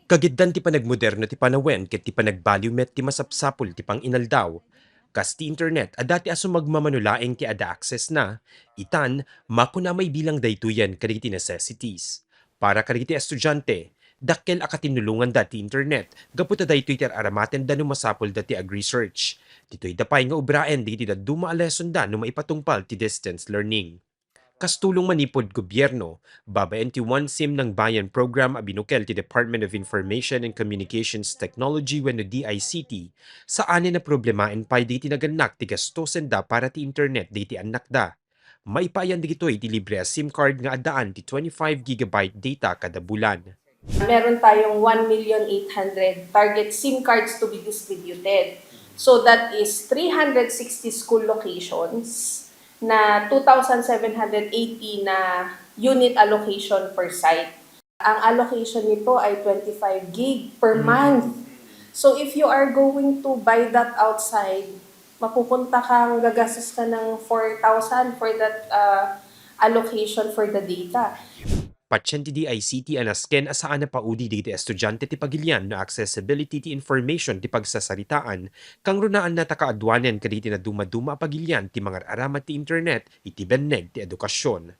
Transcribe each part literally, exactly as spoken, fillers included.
Kagiddan ti panagmoderno ti panawen ket ti panagbaliw met ti masapsapul ti panginaldaw. Kas ti internet a dati a sumagmamano laeng ti adda access na, itan, makuna a maibilang daytoyen kadagiti necessities. Para kadagiti estudiante, dakkel a katinnulonganda ti internet gapu ta daytoy ti ar-aramatenda no masapulda ti ag-research. Ditoyda pay nga ubraen dagiti dadduma a lesonda no maipatungpal ti distance learning. Kas tulong manipud gobierno, babaen ti One SIM Nangbayan program a binukel ti Department of Information and Communications Technology wenno D I C T, saanen a problemaen pay dagiti nagannak ti gastosenda para ti internet dagiti annakda. Maipaayan dagitoy ti libre a SIM card nga addaan ti twenty-five gigabyte data kada bulan. Meron tayong one million eight hundred target SIM cards to be distributed. So that is three hundred sixty school locations na two thousand seven hundred eighty na unit allocation per site. Ang allocation nito ay twenty-five gig per month. So if you are going to buy that outside, mapupunta kang gagastos ka ng four thousand for that, ah, allocation for the data. Patien ti D I C T a nasken a saan a paudi dagiti estudiante ti pagilian no accessibility ti information ti pagsasaritaan, kangrunaanna ta kaaduanen kadagiti nadumaduma a pagilian ti mangar-aramat ti internet iti benneg ti edukasion.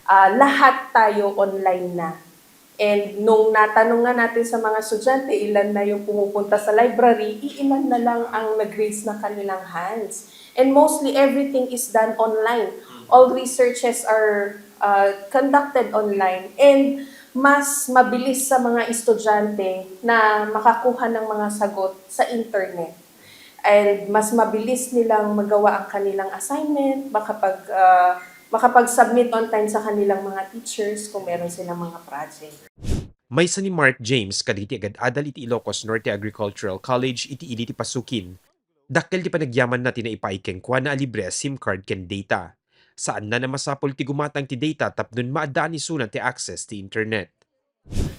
Ah, lahat tayo online na. And nung natanong nga natin sa mga estudyante, ilan na yung pumupunta sa library, iilan na lang ang nag-raise ng kanilang hands. And mostly everything is done online. All researches are, uh, conducted online. And mas mabilis sa mga estudyante na makakuha ng mga sagot sa internet. And mas mabilis nilang magawa ang kanilang assignment, makapag, ah, makapag-submit on time sa kanilang mga teachers kung meron silang mga project. Maysa ni Mark James kadagiti agad-adal iti Ilocos Norte Agricultural College iti ili ti Pasukin. Dakkel ti panagyamanna ti naipaay kenkuana a libre a SIM card ken data. Saanna a masapul ti gumatang ti data tapno maaddaan isuna ti access ti internet.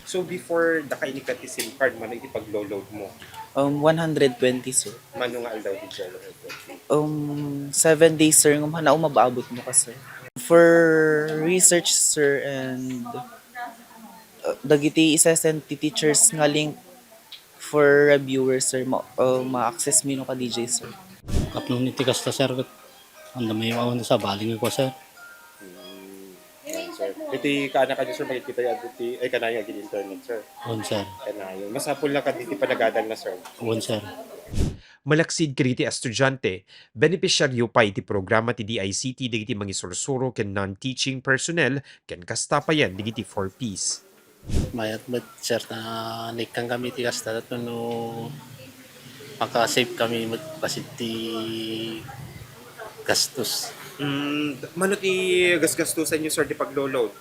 So, before, dakainka ti SIM card, mano iti paglo-load mo? Um, one hundred twenty, sir. Mano nga aldaw ti one hundred twenty? Um, seven days, sir. Ngem hanaw mabaabot mo ka, sir. For research, sir, and, uh, dagiti isesend ti teachers nga link for reviewers, sir, ma-, uh, ma-access mi no ka D J, sir. Tapno iti kasta, sir, ket anda may awan sa baling ko, sir. Mm, yan, sir. Iti kaanakyo, sir, makikita yan, iti, ay, kanayon agin internet, sir. On, sir. Kanayon. Masapul lang kadagiti panagadal na, sir. On, sir. Malaksid kadagiti estudiante, benepisyaryo pay iti programa ti D I C T dagiti mangisursuro ken non-teaching personnel ken kasta payen dagiti four Ps. Mayat met, sir, ta naikkan kami ti kasta tapno maka-save kami met basit ti gastos. Mm, mano ti gasgastosanyo, sir, ti paglo-load?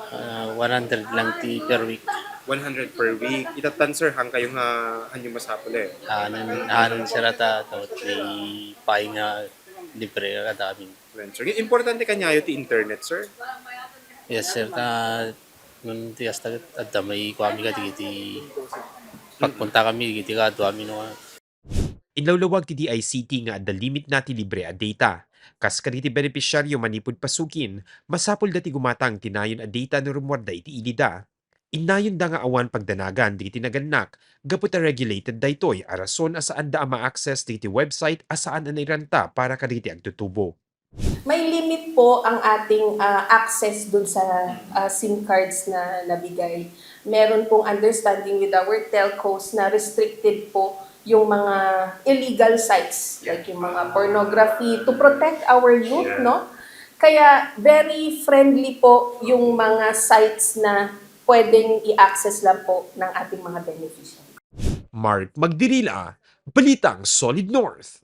Ah, one hundred lang ti per week. One hundred per week. Itattan, sir, hankayo nga hanyo masapul, eh. Ah, nan-, ah, nan-, sir, ata, to, ti pay nga libre ka kadamin. Wen, sir. Importante kaniayo ti internet, sir? Yes, sir. Ta, nun ti kasta, adda may kuami ka, dagiti pagpunta kami, dagiti kaaduami, no? Inlawlawag ti D I C T nga adda limit na ti libre a data. Kas kadagiti benepisyaryo manipud Pasukin, masapulda ti gumatang ti nayon a data no rummuarda iti ilida. Innayonda nga awan pagdanagan dagiti nagannak, gapu ta regulated daytoy a rason a saanda a ma-access dagiti website a saan a nairanta para kadagiti agtutubo. May limit po ang ating, ah, access dun sa, ah, SIM cards na nabigay. Meron pong understanding with our telcos na restricted po yung mga illegal sites, like yung mga pornography, to protect our youth, no? Kaya very friendly po yung mga sites na pwedeng i-access lang po ng ating mga beneficiaries. Mark Magdirila, Balitang Solid North.